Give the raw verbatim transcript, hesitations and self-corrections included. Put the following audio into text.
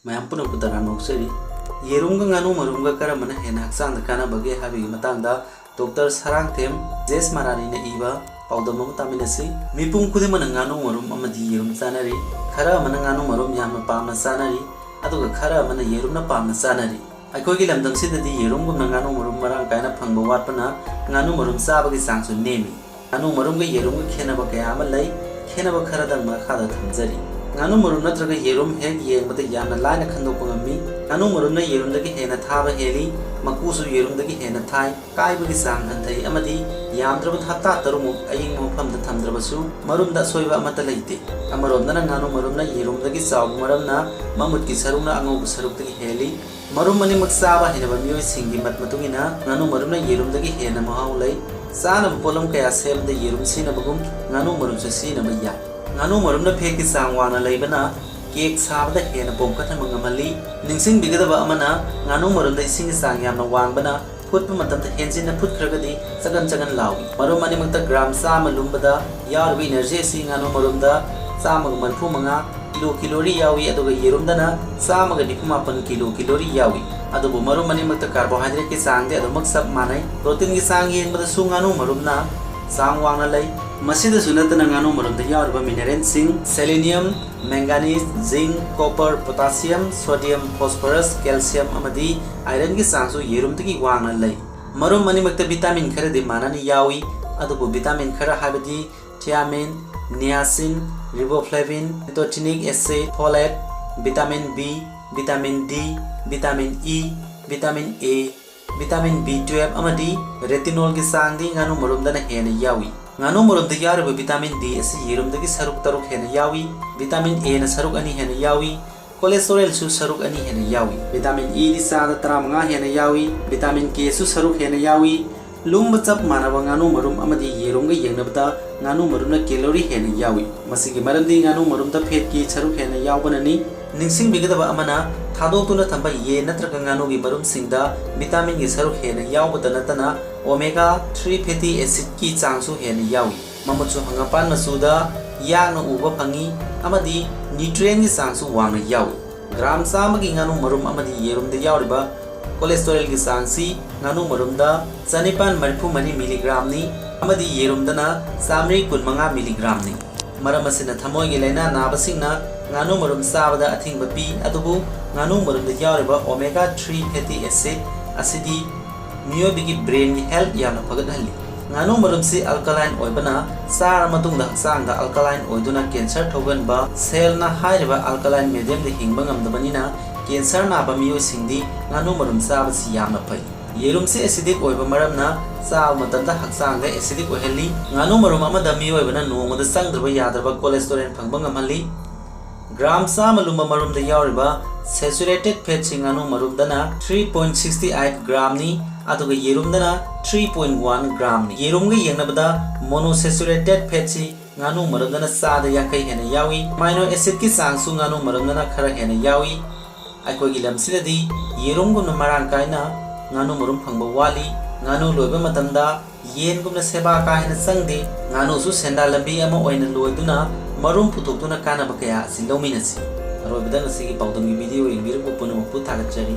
ꯃꯌꯥꯝ ꯄꯨꯝꯅꯃꯛꯄꯨ ꯇꯔꯥꯝꯅ ꯑꯣꯛꯆꯔꯤ꯫ ꯌꯦꯔꯨꯝꯒ ꯉꯥꯅꯨ ꯃꯔꯨꯝꯒ ꯀꯔꯝꯕꯅ ꯍꯦꯟꯅ ꯍꯛꯆꯥꯡꯗ ꯀꯥꯟꯅꯕꯒꯦ ꯍꯥꯏꯕꯒꯤ ꯃꯇꯥꯡꯗ ꯗꯣꯛꯇꯔ ꯁꯔꯥꯡꯊꯦꯝ ꯖꯦꯁ ꯃꯔꯥꯅꯤꯅ ꯏꯕ ꯄꯥꯎꯗꯝ ꯑꯃ ꯇꯥꯃꯤꯟꯅꯁꯤ꯫ ꯃꯤꯄꯨꯝ ꯈꯨꯗꯤꯡꯃꯛꯅ ꯉꯥꯅꯨ ꯃꯔꯨꯝ ꯑꯃꯗꯤ ꯌꯦꯔꯨꯝ ꯆꯥꯅꯔꯤ꯫ ꯈꯔ ꯑꯃꯅ ꯉꯥꯅꯨ ꯃꯔꯨꯝ ꯌꯥꯝꯅ ꯄꯥꯝꯅ ꯆꯥꯅꯔꯤ, ꯑꯗꯨꯒ ꯈꯔ ꯑꯃꯅ ꯌꯦꯔꯨꯝꯅ ꯄꯥꯝꯅ ꯆꯥꯅꯔꯤ꯫ ꯑꯩꯈꯣꯏꯒꯤ ꯂꯝꯗꯝꯁꯤꯗꯗꯤ ꯌꯦꯔꯨꯝꯒꯨꯝꯅ ꯉꯥꯅꯨ ꯃꯔꯨꯝ ꯃꯔꯥꯡ ꯀꯥꯏꯅ ꯐꯪꯕ ꯋꯥꯠꯄꯅ ꯉꯥꯅꯨ ꯃꯔꯨꯝ ꯆꯥꯕꯒꯤ ꯆꯥꯡꯁꯨ ꯅꯦꯝꯃꯤ꯫ ꯉꯥꯅꯨ ꯃꯔꯨꯝꯒ ꯌꯦꯔꯨꯝꯒ ꯈꯦꯠꯅꯕ ꯀꯌꯥ ꯑꯃ ꯂꯩ꯫ ꯈꯦꯠꯅꯕ ꯈꯔꯗꯪ ꯃꯈꯥꯗ ꯊꯝꯖꯔꯤ꯫ ꯉꯥꯅꯨ ꯃꯔꯨꯝ ꯅꯠꯇ꯭ꯔꯒ ꯌꯦꯔꯨꯝ ꯍꯦꯛ ꯌꯦꯡꯕꯗ ꯌꯥꯝꯅ ꯂꯥꯏꯅ ꯈꯟꯗꯣꯛꯄ ꯉꯝꯃꯤ꯫ ꯉꯥꯅꯨ ꯃꯔꯨꯝꯅ ꯌꯦꯔꯨꯝꯗꯒꯤ ꯍꯦꯟꯅ ꯊꯥꯕ ꯍꯦꯜꯂꯤ, ꯃꯀꯨꯁꯨ ꯌꯦꯔꯨꯝꯗꯒꯤ ꯍꯦꯟꯅ ꯊꯥꯏ, ꯀꯥꯏꯕꯒꯤ ꯆꯥꯡ ꯍꯟꯊꯩ ꯑꯃꯗꯤ ꯌꯥꯝꯗ꯭ꯔꯕꯗ ꯍꯞꯇꯥ ꯇꯔꯨꯛꯃꯨꯛ ꯑꯏꯪꯕ ꯃꯐꯝꯗ ꯊꯝꯗ꯭ꯔꯕꯁꯨ ꯃꯔꯨꯝꯗ ꯑꯁꯣꯏꯕ ꯑꯃꯠꯇ ꯂꯩꯇꯦ꯫ ꯑꯃꯔꯣꯝꯗꯅ ꯉꯥꯅꯨ ꯃꯔꯨꯝꯅ ꯌꯦꯔꯨꯝꯗꯒꯤ ꯆꯥꯎꯕ ꯃꯔꯝꯅ ꯃꯃꯨꯠꯀꯤ ꯁꯔꯨꯛꯅ ꯑꯉꯧꯕ ꯁꯔꯨꯛꯇꯒꯤ ꯍꯦꯜꯂꯤ꯫ ꯃꯔꯨꯝ ꯑꯅꯤꯃꯛ ꯆꯥꯕ ꯍꯩꯅꯕ ꯃꯤꯑꯣꯏꯁꯤꯡꯒꯤ ꯃꯠ ꯃꯇꯨꯡ ꯏꯟꯅ ꯉꯥꯅꯨ ꯃꯔꯨꯝꯅ ꯌꯦꯔꯨꯝꯗꯒꯤ ꯍꯦꯟꯅ ꯃꯍꯥꯎ ꯂꯩ꯫ ꯆꯥꯅꯕ ꯄꯣꯠꯂꯝ ꯀꯌꯥ ꯁꯦꯝꯕꯗ ꯌꯦꯔꯨꯝ ꯁꯤꯖꯤꯟꯅꯕꯒꯨꯝ ꯉꯥꯅꯨ ꯃꯔꯨꯝꯁꯨ ꯁꯤꯖꯤꯟꯅꯕ ꯌꯥꯏ꯫ ꯉꯥꯅꯨ ꯃꯔꯨꯝꯅ ꯐꯦꯠꯀꯤ ꯆꯥꯡ ꯋꯥꯡꯅ ꯂꯩꯕꯅ ꯀꯦꯛ ꯁꯥꯕꯗ ꯍꯦꯟꯅ ꯄꯣꯝꯈꯠꯍꯟꯕ ꯉꯝꯍꯜꯂꯤ꯫ ꯅꯤꯡꯁꯤꯡꯕꯤꯒꯗꯕ ꯑꯃꯅ, ꯉꯥꯅꯨ ꯃꯔꯨꯝꯗ ꯏꯁꯤꯡꯒꯤ ꯆꯥꯡ ꯌꯥꯝꯅ ꯋꯥꯡꯕꯅ ꯐꯨꯠꯄ ꯃꯇꯝꯗ ꯍꯦꯟꯖꯤꯟꯅ ꯐꯨꯠꯈ꯭ꯔꯒꯗꯤ ꯆꯒꯟ ꯆꯒꯟ ꯂꯥꯎꯏ꯫ ꯃꯔꯨꯝ ꯑꯅꯤꯃꯛꯇ ꯒ꯭ꯔꯥꯝ ꯆꯥꯝꯃ ꯂꯨꯝꯕꯗ ꯌꯥꯎꯔꯤꯕ ꯏꯅꯔꯖꯤ ꯑꯁꯤ ꯉꯥꯅꯨ ꯃꯔꯨꯝꯗ ꯆꯥꯝꯃꯒ ꯃꯔꯤꯐꯨ ꯃꯉꯥ ꯀꯤꯂꯣ ꯀꯦꯂꯣꯔꯤ ꯌꯥꯎꯏ, ꯑꯗꯨꯒ ꯌꯦꯔꯨꯝꯗꯅ ꯆꯥꯝꯃꯒ ꯅꯤꯐꯨ ꯃꯥꯄꯟ ꯀꯤꯂꯣ ꯀꯦꯂꯣꯔꯤ ꯌꯥꯎꯏ꯫ ꯑꯗꯨꯕꯨ ꯃꯔꯨꯝ ꯑꯅꯤꯃꯛꯇ ꯀꯥꯔꯕꯣꯍꯥꯏꯗ꯭ꯔꯦꯠꯀꯤ ꯆꯥꯡꯗꯤ ꯑꯗꯨꯃꯛ ꯆꯞ ꯃꯥꯟꯅꯩ꯫ ꯄ꯭ꯔꯣꯇꯤꯟꯒꯤ ꯆꯥꯡ ꯌꯦꯡꯕꯗꯁꯨ ꯉꯥꯅꯨ ꯃꯔꯨꯝꯅ ꯆꯥꯡ ꯋꯥꯡꯅ ꯂꯩ꯫ ꯃꯁꯤꯗꯁꯨ ꯅꯠꯇꯅ ꯉꯥꯅꯨ ꯃꯔꯨꯝꯗ ꯌꯥꯎꯔꯤꯕ ꯃꯤꯅꯔꯦꯜꯁꯤꯡ selenium, manganese, zinc, copper, potassium, sodium, phosphorus, calcium ꯑꯃꯗꯤ ironꯒꯤ ꯆꯥꯡꯁꯨ ꯌꯦꯔꯨꯝꯗꯒꯤ ꯋꯥꯡꯅ ꯂꯩ꯫ ꯃꯔꯨꯝ ꯑꯅꯤꯃꯛꯇ ꯚꯤꯇꯥꯃꯤꯟ ꯈꯔꯗꯤ ꯃꯥꯟꯅꯅ ꯌꯥꯎꯏ, ꯑꯗꯨꯕꯨ ꯚꯤꯇꯥꯃꯤꯟ ꯈꯔ ꯍꯥꯏꯕꯗꯤ thiamine, niacin, riboflavin, pantothenic acid, folate, vitamin B, vitamin D, vitamin E, vitamin A, vitamin B twelve ꯑꯃꯗꯤ retinolꯒꯤ ꯆꯥꯡꯗꯤ ꯉꯥꯅꯨ ꯃꯔꯨꯝꯗꯅ ꯍꯦꯟꯅ ꯌꯥꯎꯏ꯫ ꯉꯥꯅꯨ ꯃꯔꯨꯝꯗ ꯌꯥꯎꯔꯤꯕ ꯚꯤꯇꯥꯃꯤꯟ D ꯑꯁꯤ ꯌꯦꯔꯨꯝꯗꯒꯤ ꯁꯔꯨꯛ ꯇꯔꯨꯛ ꯍꯦꯟꯅ ꯌꯥꯎꯏ, ꯚꯤꯇꯥꯃꯤꯟ Aꯅ ꯁꯔꯨꯛ ꯑꯅꯤ ꯍꯦꯟꯅ ꯌꯥꯎꯏ, cholesterolꯁꯨ ꯁꯔꯨꯛ ꯑꯅꯤ ꯍꯦꯟꯅ ꯌꯥꯎꯏ꯫ ꯚꯤꯇꯥꯃꯤꯟ Eꯗꯤ ꯆꯥꯗ ꯇꯔꯥꯃꯉꯥ ꯍꯦꯟꯅ ꯌꯥꯎꯏ, ꯚꯤꯇꯥꯃꯤꯟ Kꯁꯨ ꯁꯔꯨꯛ ꯍꯦꯟꯅ ꯌꯥꯎꯏ꯫ ꯂꯨꯝꯕ ꯆꯞ ꯃꯥꯟꯅꯕ ꯉꯥꯅꯨ ꯃꯔꯨꯝ ꯑꯃꯗꯤ ꯌꯦꯔꯨꯝꯒ ꯌꯦꯡꯅꯕꯗ ꯉꯥꯅꯨ ꯃꯔꯨꯝꯅ ꯀꯦꯂꯣꯔꯤ ꯍꯦꯟꯅ ꯌꯥꯎꯏ꯫ ꯃꯁꯤꯒꯤ ꯃꯔꯝꯗꯤ ꯉꯥꯅꯨ ꯃꯔꯨꯝꯗ ꯐꯦꯠꯀꯤ ꯁꯔꯨꯛ ꯍꯦꯟꯅ ꯌꯥꯎꯕꯅꯅꯤ꯫ ꯅꯤꯡꯁꯤꯡꯕꯤꯒꯗꯕ ꯑꯃꯅ, ꯊꯥꯗꯣꯛꯇꯨꯅ ꯊꯝꯕ ꯌꯦꯟ ꯅꯠꯇ꯭ꯔꯒ ꯉꯥꯅꯨꯒꯤ ꯃꯔꯨꯝꯁꯤꯡꯗ ꯚꯤꯇꯥꯃꯤꯟꯒꯤ ꯁꯔꯨꯛ ꯍꯦꯟꯅ ꯌꯥꯎꯕꯇ ꯅꯠꯇꯅ omega three fatty acidꯀꯤ ꯆꯥꯡꯁꯨ ꯍꯦꯟꯅ ꯌꯥꯎꯏ꯫ ꯃꯃꯨꯠꯁꯨ ꯍꯪꯒꯥꯝꯄꯥꯟ ꯃꯆꯨꯗ ꯌꯥꯛꯅ ꯎꯕ ꯐꯪꯏ ꯑꯃꯗꯤ nutrientꯀꯤ ꯆꯥꯡꯁꯨ ꯋꯥꯡꯅ ꯌꯥꯎꯏ꯫ ꯒ꯭ꯔꯥꯝ ꯆꯥꯝꯃꯒꯤ ꯉꯥꯅꯨ ꯃꯔꯨꯝ ꯑꯃꯗꯤ ꯌꯦꯔꯨꯝꯗ ꯌꯥꯎꯔꯤꯕ cholesterolꯒꯤ ꯆꯥꯡꯁꯤ ꯉꯥꯅꯨ ꯃꯔꯨꯝꯗ ꯆꯅꯤꯄꯥꯟ ꯃꯔꯤꯐꯨ ꯃꯔꯤ milligram ꯅꯤ ꯑꯃꯗꯤ ꯌꯦꯔꯨꯝꯗꯅ ꯆꯥꯃꯔꯤ ꯀꯨꯟꯃꯉꯥ milligram ꯅꯤ꯫ ꯃꯔꯝ ꯑꯁꯤꯅ ꯊꯃꯣꯏꯒꯤ ꯂꯥꯏꯅꯥ ꯅꯥꯕꯁꯤꯡꯅ ꯉꯥꯅꯨ ꯃꯔꯨꯝ ꯆꯥꯕꯗ ꯑꯊꯤꯡꯕ ꯄꯤ, ꯑꯗꯨꯕꯨ ꯉꯥꯅꯨ ꯃꯔꯨꯝꯗ ꯌꯥꯎꯔꯤꯕ omega three fatty acid ꯑꯁꯤꯗꯤ ꯃꯤꯑꯣꯏꯕꯒꯤ brainꯒꯤ health ꯌꯥꯝꯅ ꯐꯒꯠꯍꯜꯂꯤ꯫ ꯉꯥꯅꯨ ꯃꯔꯨꯝꯁꯤ alkaline ꯑꯣꯏꯕꯅ ꯆꯥꯔ ꯃꯇꯨꯡꯗ ꯍꯛꯆꯥꯡꯗ alkaline ꯑꯣꯏꯗꯨꯅ cancer ꯊꯣꯛꯍꯟꯕ cellꯅ ꯍꯥꯏꯔꯤꯕ alkaline mediumꯗ ꯍꯤꯡꯕ ꯉꯝꯗꯕꯅꯤꯅ cancer ꯅꯥꯕ ꯃꯤꯑꯣꯏꯁꯤꯡꯗꯤ ꯉꯥꯅꯨ ꯃꯔꯨꯝ ꯆꯥꯕꯁꯤ ꯌꯥꯝꯅ ꯐꯩ꯫ ꯌꯦꯔꯨꯝꯁꯤ acidic ꯑꯣꯏꯕ ꯃꯔꯝꯅ ꯆꯥꯕ ꯃꯇꯝꯗ ꯍꯛꯆꯥꯡꯗ acidic ꯑꯣꯏꯍꯜꯂꯤ꯫ ꯉꯥꯅꯨ ꯃꯔꯨꯝ ꯑꯃꯗ ꯃꯤꯑꯣꯏꯕꯅ ꯅꯣꯡꯃꯗ ꯆꯪꯗ꯭ꯔꯕ ꯌꯥꯗ꯭ꯔꯕ cholesterol ꯐꯪꯕ ꯉꯝꯍꯜꯂꯤ꯫ ꯒ꯭ꯔꯥꯝ ꯆꯥꯝꯃ ꯂꯨꯝꯕ ꯃꯔꯨꯝꯗ ꯌꯥꯎꯔꯤꯕ saturated fatꯁꯤ ꯉꯥꯅꯨ ꯃꯔꯨꯝꯗꯅ three point six eight gramꯅꯤ, ꯑꯗꯨꯒ ꯌꯦꯔꯨꯝꯗꯅ three point one gramꯅꯤ꯫ ꯌꯦꯔꯨꯝꯒ ꯌꯦꯡꯅꯕꯗ monosaturated fatꯁꯤ ꯉꯥꯅꯨ ꯃꯔꯨꯝꯗꯅ ꯆꯥꯗ ꯌꯥꯡꯈꯩ ꯍꯦꯟꯅ ꯌꯥꯎꯏ꯫ Amino acidꯀꯤ ꯆꯥꯡꯁꯨ ꯉꯥꯅꯨ ꯃꯔꯨꯝꯗꯅ ꯈꯔ ꯍꯦꯟꯅ ꯌꯥꯎꯏ꯫ ꯑꯩꯈꯣꯏꯒꯤ ꯂꯝꯁꯤꯗꯗꯤ ꯌꯦꯔꯨꯝꯒꯨꯝꯅ ꯃꯔꯥꯡ ꯀꯥꯏꯅ ꯉꯥꯅꯨ ꯃꯔꯨꯝ ꯐꯪꯕ ꯋꯥꯠꯂꯤ꯫ ꯉꯥꯅꯨ ꯂꯣꯏꯕ ꯃꯇꯝꯗ ꯌꯦꯟꯒꯨꯝꯅ ꯁꯦꯕꯥ ꯀꯥ ꯍꯦꯟꯅ ꯆꯪꯗꯦ꯫ ꯉꯥꯅꯨꯁꯨ ꯁꯦꯟꯗꯥꯟ ꯂꯝꯕꯤ ꯑꯃ ꯑꯣꯏꯅ ꯂꯣꯏꯗꯨꯅ ꯃꯔꯨꯝ ꯄꯨꯊꯣꯛꯇꯨꯅ ꯀꯥꯟꯅꯕ ꯀꯌꯥ ꯑꯁꯤ ꯂꯧꯃꯤꯟꯅꯁꯤ꯫ ꯑꯔꯣꯏꯕꯗ ꯉꯁꯤꯒꯤ ꯄꯥꯎꯗꯝꯒꯤ video ꯌꯦꯡꯕꯤꯔꯛꯄ ꯄꯨꯝꯅꯃꯛꯄꯨ ꯊꯥꯒꯠꯆꯔꯤ꯫